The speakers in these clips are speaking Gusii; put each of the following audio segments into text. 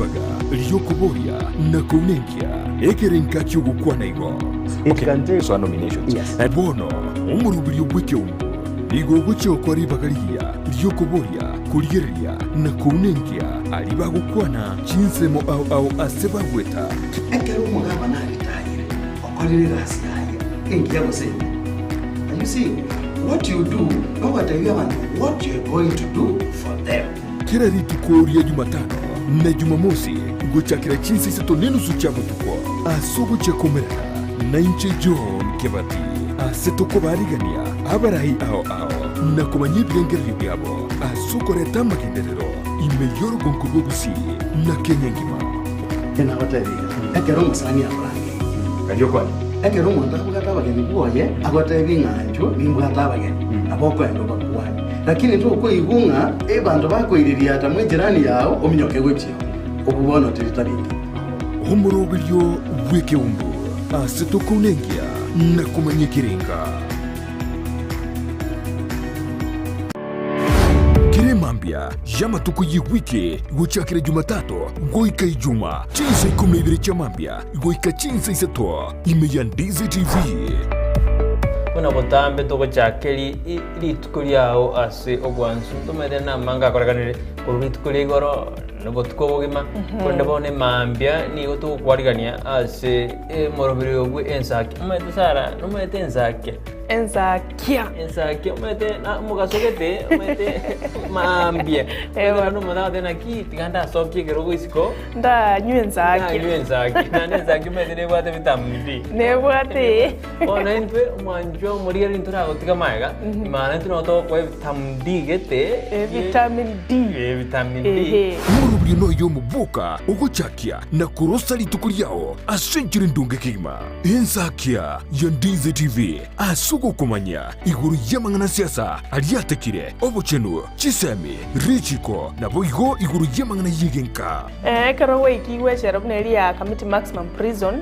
ribaga ri'okoboria na kounenkia ekerenka ki'ogokwana igo. It can take So nominations. Yes. Bono omoroberio bw'ekeumbu nigo ogochia gokora ribaga rigiya ri'okoboria, korigereria, na kounenkia aria bagokwana chinsemo ao ao ase bagweta. Ekero omogabana aritayire, okorire egasi yaye engiya gose embe. And you see, what you do, nogotebia abanto what you are going to do for them. Kera rituko ria Jumatano na Jumamosi gochakera chinsa isato nenusu chia botuko, ase ogochia komerana nainche John Kebati, ase tokobaarigania abarai ao ao na komanya ebirengererio biabo ase okoreta amagenderero ime y'orogonko rwa Gusii na Kenya engima. Nabatebirie iga, ekero omosani akorangeirie, ekero omonto abwate abageni bwoye, agotebie ng'a inchuo nimbwate abageni, nabo okoenda obakwanie. Lakini tokoigwa ng'a abanto bakoiririata mw'ejirani yao ominyoke gochia oo, obwo bono teri tari engiya. Omoroberio bw'ekeumbu ase tokounenkia na komanya ekerenga. Kera emambia y'amatuko y'ewiki gochakera Jumatatu goika Ijuma, chinsa ikomi na ibere chia mambia goika chinsa isato, ime ya Ndizi TV. Buna botambe togochaka rituko riao ase obwansu, ntomanyete namange akorekanire korwa rituko ria igoro na obotuko obogima, korende bono emambia nigo togokwarigania ase omoroberi obwe ensaki. Omanyete Sarah, nomanyete ensakia? Ensakia. Ensakia omanyete na omogaso gete omanyete maambia. Ewa. Omanyete omonto agoteba naki tiga ndasokie ekerogo isiko. Ndanywe ensakia. Ndanywe ensakia. Naende ensakia omanyete nebwate vitamin D. Nebwate. Bono intwe omwanchwa omorigereria ntoragotiga magega, maana intwe nabo togokoa evitamin D gete. Eh, vitamin D. Eh, vitamin D. Ehe. Omorobio noyomo bwoka ogochakia na korosa rituko riao ase enchera endonge kegima. Ensakia ya Ndizi TV ase ogokomanya igoro y'amang'ana siasa aria atekire, obochenu, chisemi, richiko, naboigo igoro y'amang'ana y'egenka. Ekero gwaikigwe echela buna eria ya Kamiti Maximum Prison,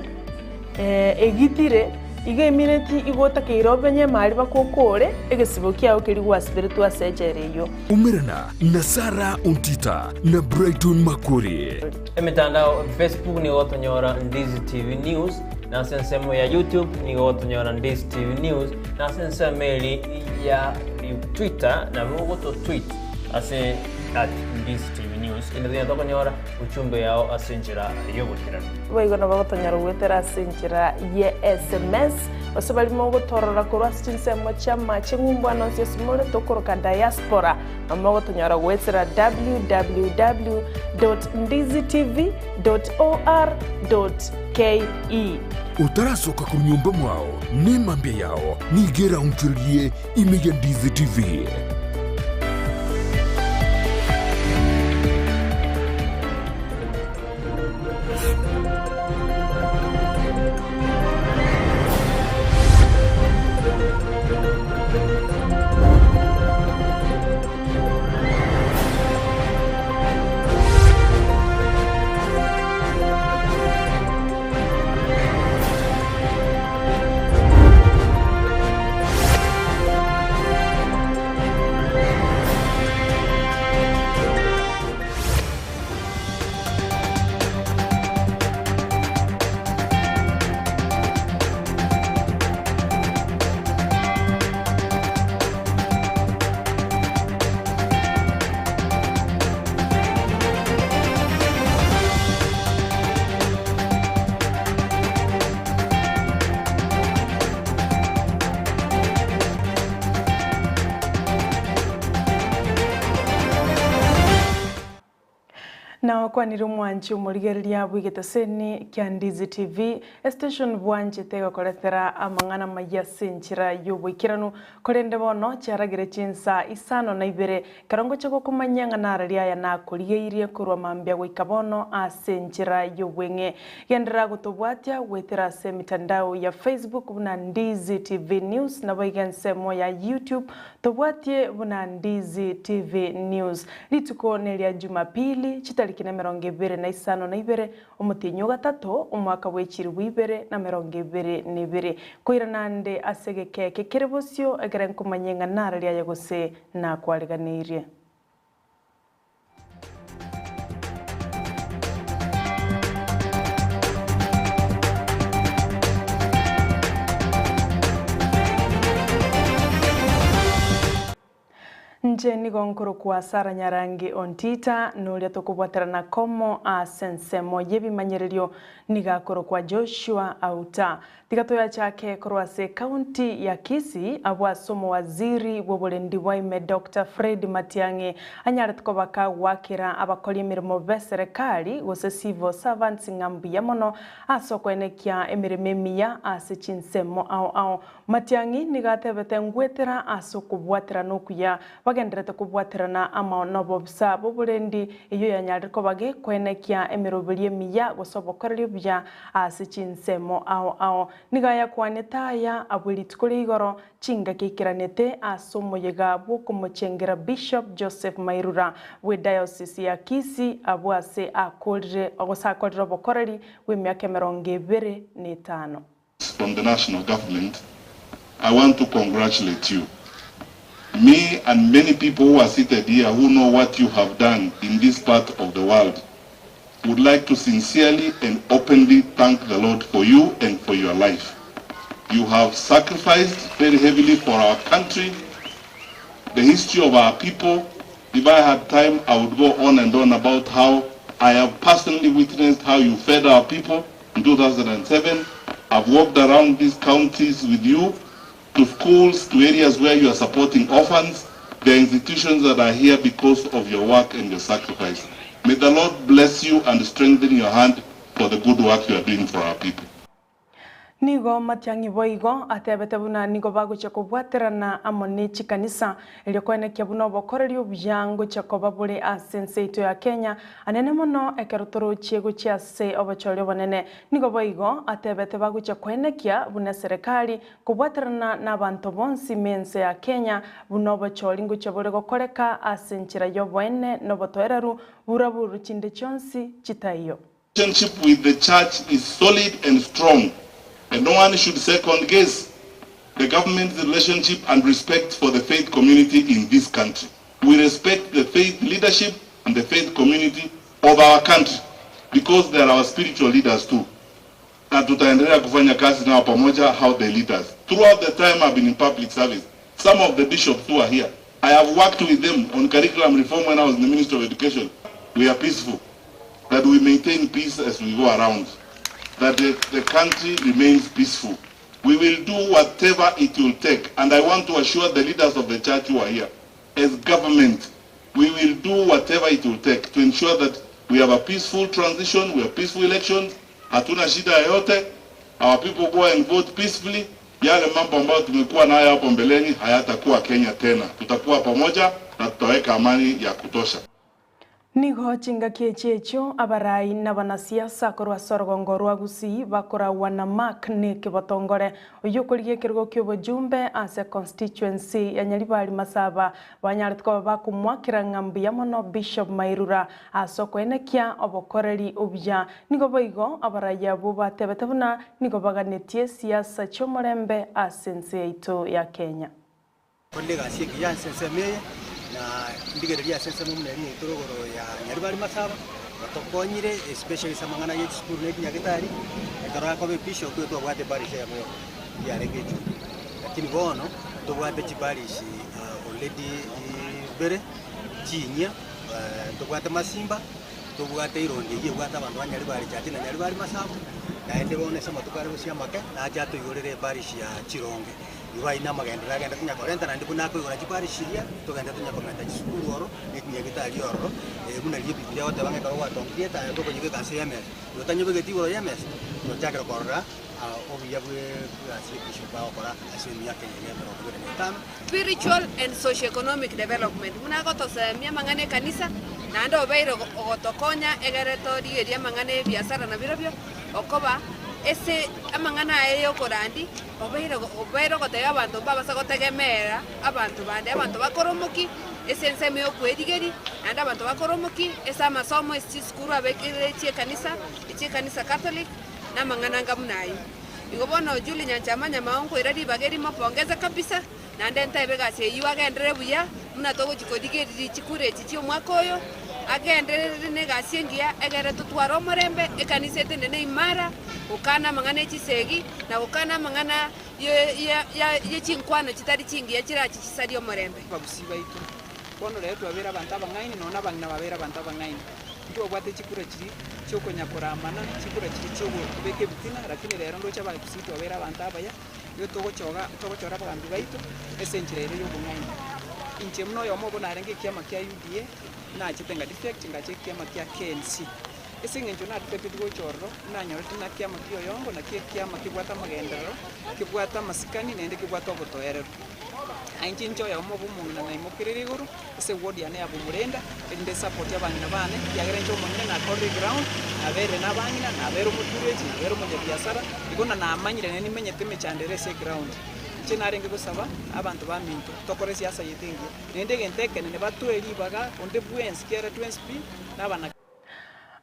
egitire, igo emineti igo otakeire obenye emari baka okore egesibo kiao keria gwasiberetwe ase echela eyio. Umerana na Sarah Ontita na Brighton Makori. Emetandao, Facebook nigo gotonyora Ndizi TV News, na ase ensemo ya YouTube nigo gotonyora Ndizi TV News, na ase ensemo eri ya Twitter nabo ogoto tweet ase at Ndizi TV News. Ende tonya tokonyora uchumbe yao ase enchera y'oboikeranu. Boigo nabo gotonyora goetera ase enchera ye SMS, gose baria mogotorora korwa ase chinsemo chi'amache ng'umbu ande onsi ase more tokoroka diaspora. Mogotonyora goetera www.ndizitv.or.ke. Otarasoka korwa nyomba mwao, nemambia yao nigo eraonchorerie ime ya Ndizi TV. Na okwanire omwanchi omorigereria bw'egeteseni kia Ndizi TV, estation bwanchete gokoretera amang'ana amayia ase enchera y'oboikeranu, korende bono chiaragire chinsa isano na ibere, ekero ngocha gokomanyia ng'a nararia aya nakorigeirie korwa mambia goika bono ase enchera y'obweng'e. Genderera gotobwatia goetera ase emitandao ya Facebook buna Ndizi TV News naboigo ensemo ya YouTube tobwatie buna Ndizi TV News. Rituko neria Jumapili, chitariki nemerongo ebere na isano na ibere, omotienyi o gatato, omwaka bwe chilifu ibere na merongo ebere na ebere. Koirana nde ase egeka eke kere bosio, ekere nkomanye ng'a nararia aye gose nakwariganeirie. Inche nigo nkorokwa Sara Nyarangi Ontita, noria tokobwaterana komo ase ensemo y'ebimanyererio nigo akorokwa Joshua Auta. Tiga toyachake korwa ase ecounty ya Kisii abwo ase omowaziri bw'oborendi bwa ime Doctor Fred Matiang'i anyarete koba kagoakera abakori emeremo b'eserekari gose civil servants ng'a mbuya mono ase okoenekia emeremo emiya ase chinsemo ao ao. Matiang'i nigo atebete ngwetera ase okobwaterana okuya bagendererete kobwaterana amo nobobisa bw'oborendi eyio yanyarire koba gekoenekia emeroberio emiya gose obokoreri obuya ase chinsemo ao ao. Nigo ayakwanete aya abwe rituko ria igoro chingaki aikeranete ase omoyega bw'okomochengera Bishop Joseph Mairura bw'Ediocese ya Kisii abwo ase akorire gose akorire obokoreri bw'emiaka emerongo ebere na etano. From the national government, I want to congratulate you. Me and many people who are seated here who know what you have done in this part of the world would like to sincerely and openly thank the Lord for you and for your life. You have sacrificed very heavily for our country, the history of our people. If I had time, I would go on and on about how I have personally witnessed how you fed our people in 2007. I've walked around these counties with you to schools, to areas where you are supporting orphans. There are institutions that are here because of your work and your sacrifice. May the Lord bless you and strengthen your hand for the good work you are doing for our people. Nigo Matiang'i boigo atebete buna nigo bagochia kobwaterana amo ne chikanisa erio koenekia buna obokoreri obuya ngochia koba bore ase ense yaito ya Kenya anene mono ekero torochie gochia ase obochori obonene. Nigo boigo atebete bagochia koenekia buna eserekari kobwaterana nabanto bonsi ime ense ya Kenya buna obochori ngochia bore gokoreka ase enchera y'oboene nobotoereru buraburu chinde chionsi chitaiyo. Relationship with the church is solid and strong and no one should second guess the government's relationship and respect for the faith community in this country. We respect the faith leadership and the faith community of our country because they are our spiritual leaders too. Na tutaendelea kufanya kazi nao pamoja how they lead us. Throughout the time I've been in public service, some of the bishops who are here, I have worked with them on curriculum reform when I was in the Ministry of Education. We are peaceful. That we maintain peace as we go around. That the, the country remains peaceful. We will do whatever it will take. And I want to assure the leaders of the church who are here, as government, we will do whatever it will take to ensure that we have a peaceful transition, we have peaceful elections, hatuna shida yoyote, our people go and vote peacefully. Yale mambo ambayo tumekuwa nayo hapo mbeleni hayatakuwa Kenya tena. Tutakuwa pamoja na tutaweka amani ya kutosha. Nigo chingaki echi echio abarai na abanasiasa korwa ase orogongo rwa Gusii bakoragwa na Mark Nick Botongore, oyio okorigia ekerogo ki'obojumbe ase constituency ya Nyaribari Masaba, banyarete koba bakomwakera ng'a mbuya mono Bishop Mairura ase okoenekia obokoreri obuya. Nigo boigo abarai abwo batebete buna nigo baganetie siasa chi'omorembe ase ense yaito ya Kenya. Korende egasi engiya ase ensemo eye, na ndigererie ase ensemo buna eria yaito rogoro ya Nyaribari Masaba, batokonyire especially ase amang'ana ye chisukuru na echinyagitari, ekero akoba ebishop nigo twabwate eparish eyemo yoka yarenge echumbi. Lakini bono ntobwate chiparish already ibere chinyia, ntobwate Masimba, ntobwate Irondi eyio ebwate abanto ba Nyaribari Church na Nyaribari Masaba, naende bono ase amatuko are gose amake nache atoigorere eparish ya Chironge. Igo ayio namagenderero agende tonya korenta, naende buna akoigora chiparish chiria, togende tonya komenta chisukuru ororo, ne chinyagitari ororo, buna riria Ebibilia egoteba ng'a ekero gwatongirie etaya tokonyebeka ase y'emesa, igo otanyebegeti igoro y'emesa, tochakire korora obuya bw'egasi y'ebishop bagokora ase emiaka eye emerongo ebere na etano. Spiritual and socio-economic development, buna agotosemia amang'ana ekanisa, naende obeire ogotokonya egere torigerie amang'ana ebiasara nabirobio, okoba ase amang'ana aye y'okorandi, Obeire obeire ogotebia abanto mbabasa gotegemeera abanto bande, abanto bakore omokia ase ensemo y'okwerigeria, naende abanto bakore omokia ase amasomo ase chisukuru abekire chi'ekanisa, echi'ekanisa Catholic, na amang'ana anga buna ayio. Igo bono Julie Nyanchama Nyamao nkoira ribaga eri mopongeze kabisa, naende ntebe egasi eyio agenderere buya, buna togochia korigereria chikura echi chi'omwaka oyo, agenderere na egasi engiya egere totware omorembe, ekanisa etenene imara, Gokana amang'ana e chisegi, na gokana amang'ana ye chinkwana chitari chingiya chirache chisarie omorembe. Abagusii baito. Bono rero twabeire abanto abang'aini, nonya na abang'ina babeire abanto abang'aini. Ntwabwate chikura chiria chiokonya koramana, chikura chiria chiokobeka ebitina, lakini rero ndoche abagusii twabeire abanto abaya, igo togochoga togochora abagambi baito ase enchera ere y'obong'aini. Inche buna oyomo obo narenge ekiama kia UDA, nachete nga defect ngacha ekiama kia KNC. Ase eng'encho na defected gocha ororo, nanyorete ng'a ekiama kia oyongo nakio ekiama kebwate amagenderero, kebwate amasikani, naende kebwate obotoereru. Na inche inche oyomo obe omong'ina naimokerere igoro ase eward yane ya Bomorenda, erinde nsapotie abang'ina bane, ekiagera inche omonyene nakorire eground, naberire nabang'ina, nabere omoturechi, nabere omonyabiasara, igo na namanyire naende nimenyete emechando ere ase eground. Inche narenge gosaba abanto baminto, tokore esiasa yaito engiya, naende egento ekenene batoe ribaga onde bwensi kiagera twensi pi nabana.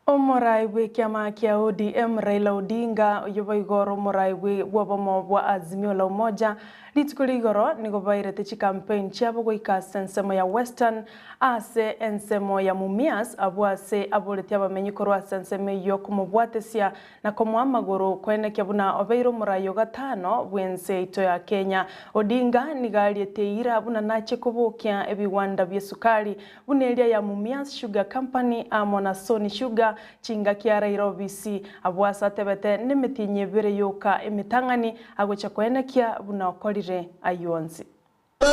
Omorai bw'ekiama kia ODM Raila Odinga oyio boigo ore omorai bw'obomo bwa Azimio la Umoja, rituko ria igoro nigo bairete chicampaign chiabo goika ase ensemo ya Western ase ensemo ya Mumias abwo ase aboretie abamenyi korwa ase ensemo eyio komobwatesia na komoa amagoro koenekia buna obeire omorai o gatano bw'ense yaito ya Kenya. Odinga nigo ariete eira buna nache kobokia ebigwanda bi'esukari buna eria ya Mumias Sugar Company amo na Sony Sugar chingaki araire obisi. Abwo ase atebete nemetienyi ebere yoka emetang'ani agocha koenekia buna okorire ayio onsi.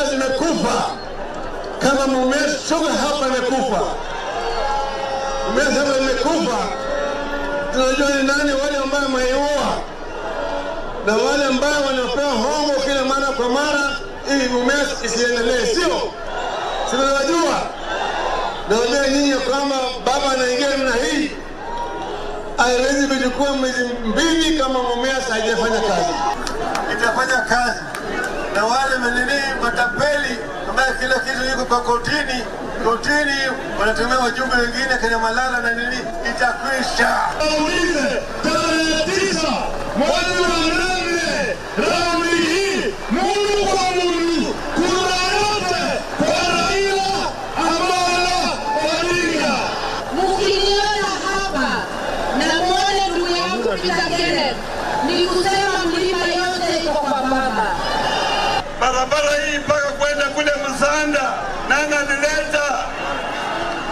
Zimekufa kama Mumias Sugar hapa imekufa, Mumias hapa imekufa. Tunajua ni nani wale ambayo wameiua na wale ambayo wanapewa hongo kila mara kwa mara ili Mumias isiendelee, sio? Si mnajua? Naambia nyinyi kwamba baba anaingia namna hii haiwezi kuchukua miezi mbili kama Mumias haijafanya kazi. Itafanya kazi na wale manini matapeli ambaye kila kitu iko kwa kotini, kotini wanatumia wajumbe wengine kwenye Malala na nini, itakwisha. Waulize tarehe 9 mwezi wa 8 raundi hii Mungu kwa Mungu, kura yote kwa Raila Amolo Odinga. Mkiniona hapa na muone ndugu yangu Peter Kenneth, ni kusema mlima yote iko kwa baba. Barabara hii mpaka kwenda kule Msanda nani alileta?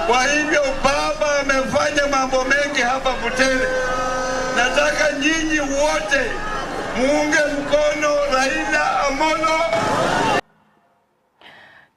Kwa hivyo baba amefanya mambo mengi hapa Butere. Nataka nyinyi wote muunge mkono Raila Amolo.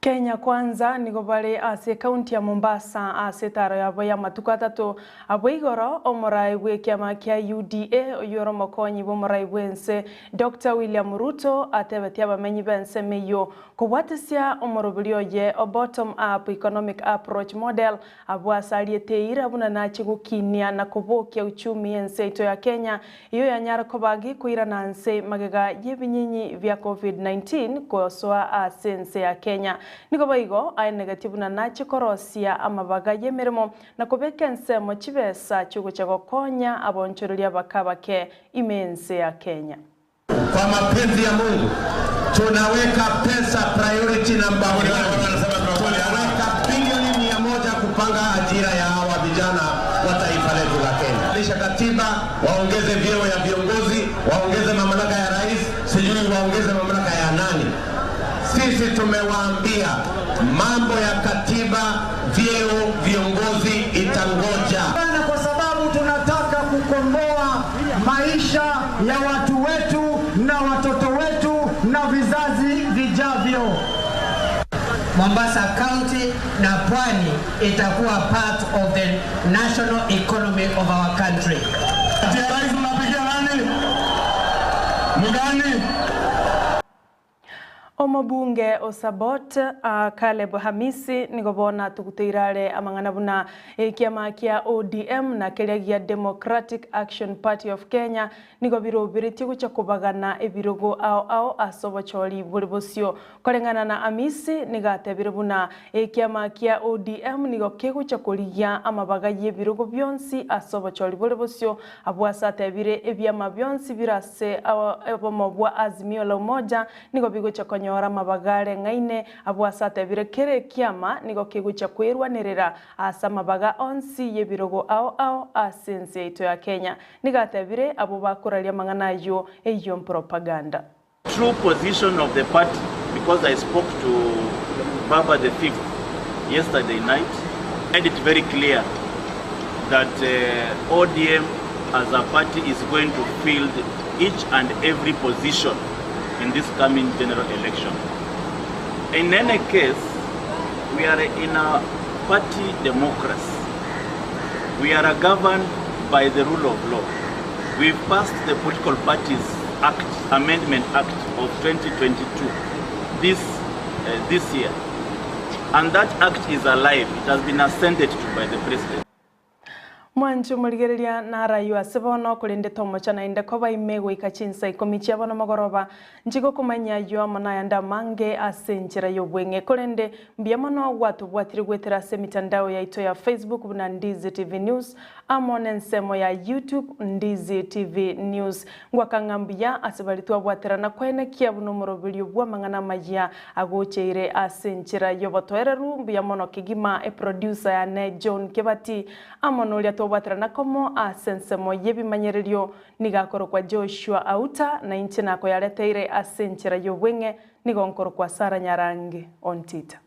Kenya Kwanza nigo bare ase ekaunti ya Mombasa ase etaro yabo y'amatuko atato. Abwo igoro omorai bw'ekiama kia UDA oyio ore omokonyi bw'omorai bw'ense Doctor William Ruto atebetie abamenyi b'ensemo eyio kobwatesia omoroberi oye o Bottom Up Economic Approach Model abwo ase ariete eira buna nache gokinia na kobokia uchumi y'ense yaito ya Kenya Eyio yanyara koba gekoirana nse magega y'ebinyinyi bia Covid-19 gosoa ase ense ya Kenya. Nigo boigo aenegetie buna nache korosia amabaga y'emeremo na kobeka ensemo chibesa chiogocha gokonya abaonchoreria abake abake ime y'ense ya Kenya. Kwa mapenzi ya Mungu tunaweka pesa priority number one. Tunaweka bilioni 100 kupanga ajira ya hawa vijana wa taifa letu la Kenya. Lisha katiba, waongeze vyeo ya viongozi, waongeze mamlaka ya rais, sijui waongeze mamlaka ya nani. Sisi tumewaambia mambo ya katiba, vyeo, viongozi itangoja. Kwa sababu tunataka kukomboa maisha ya watu wetu na watoto wetu na vizazi vijavyo. Mombasa County na Pwani itakuwa part of the national economy of our country. Rais mnapigia nani? Mgani? Omobunge o Sabot, Caleb Hamisi nigo bono atuguteire are amang'ana buna ekiama kia ODM na keria gia Democratic Action Party of Kenya nigo biroberetie gochia kobagana ebirogo ao ao ase obochori bore bosio. Koreng'ana na Amisi nigo atebire buna ekiama kia ODM nigo kegochia korigia amabaga y'ebirogo bionsi ase obochori bore bosio abwo ase atebire ebiama bionsi bire ase obomo bwa Azimio la Umoja nigo bigochia konyora amabaga areng'aine abwo ase atebire kera ekiama nigo kegochia kwerwanerera ase amabaga onsi y'ebirogo ao ao ase ense yaito ya Kenya. Nigo atebire abwo bakoraria amang'ana ayio eyio mpropaganda. True position of the party because I spoke to Baba the fifth yesterday night made it very clear that ODM as a party is going to field each and every position in this coming general election. In any case, we are in a party democracy. We are governed by the rule of law. We've passed the Political Parties Act, Amendment Act of 2022 this, this year. And that act is alive. It has been assented to by the president. Mwanche omorigereria naraywe ase bono, korende tomocha naende koba ime goika chinsa ikomi chia bono mogoroba. Nchigokomanyia ayio amo nayande amange ase enchera y'obweng'e. Korende mbuya mono gwatobwatire goetera ase emitandao yaito ya Facebook buna Ndizi TV News amo nensemo ya YouTube Ndizi TV News. Ngwaka ng'a mbuya ase baria twabwaterana koenekia buna omoroberio bw'amang'ana amayia agocheire ase enchera y'obotoereru. Mbuya mono kegima eproducer yane John Kebati amo noria twabwaterana komo ase ensemo y'ebimanyererio nigo akorokwa Joshua Auta, na inche nakoyareteire ase enchera y'obweng'e nigo nkorokwa Sarah Nyarange Ontita.